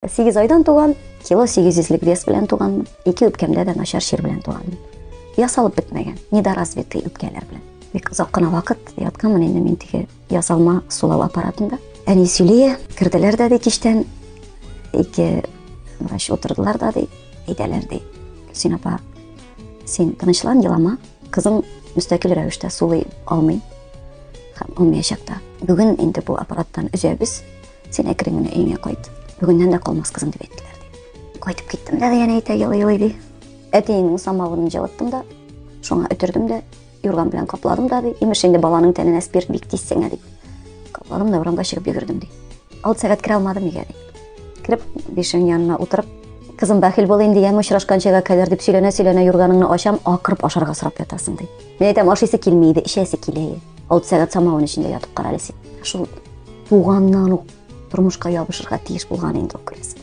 8 айдан туган, кило 800лек вес белән туганмын. Ике үпкәмдә дә начар чир белән туганмын. Ясалып бетмәгән, недоразвитый үпкәләр белән. Бик озак кына вакыт ятканмын инде мин теге ясалма сулау аппаратында. Әни сөйли, керделәр дә ди кичтән. Ике врач утырдылар да ди, әйтәләр ди. Гөлсин апа, син тынычлан, елама. Кызың мөстәкыйль рәвештә сулый алмый һәм алмаячак та. Бүген инде бу аппараттан өзәбез. Син әкрен генә өеңә кайт. Бүгеннән дә калмас кызың дип әйттеләр ди. Кайтып киттем дә янә әйтә елый-елый ди. Әтиеңнең самавырын җылыттым да, шуңа өтердем дә, юрган белән капладым да ди. Имеш инде баланың тәненә спирт бик тиз сеңә дип. Капладым да урамга чыгып йөгердем ди. 6 сәгать керә алмадым өйгә ди. Кереп бишен янына утырып, кызым бәхил бул инде, яме очрашканчага кадәр дип сөйләнә-сөйләнә юрганыңны ачам, акырып ашарга сорап ятасың ди. Мин әйтәм, ашыйсы килми иде, эчәсе килә иде. 6 сәгать самавыр эчендә ятып кара әле син. Шул туганнан ук тормышка ябышырга тиеш булган инде ул, күрәсең.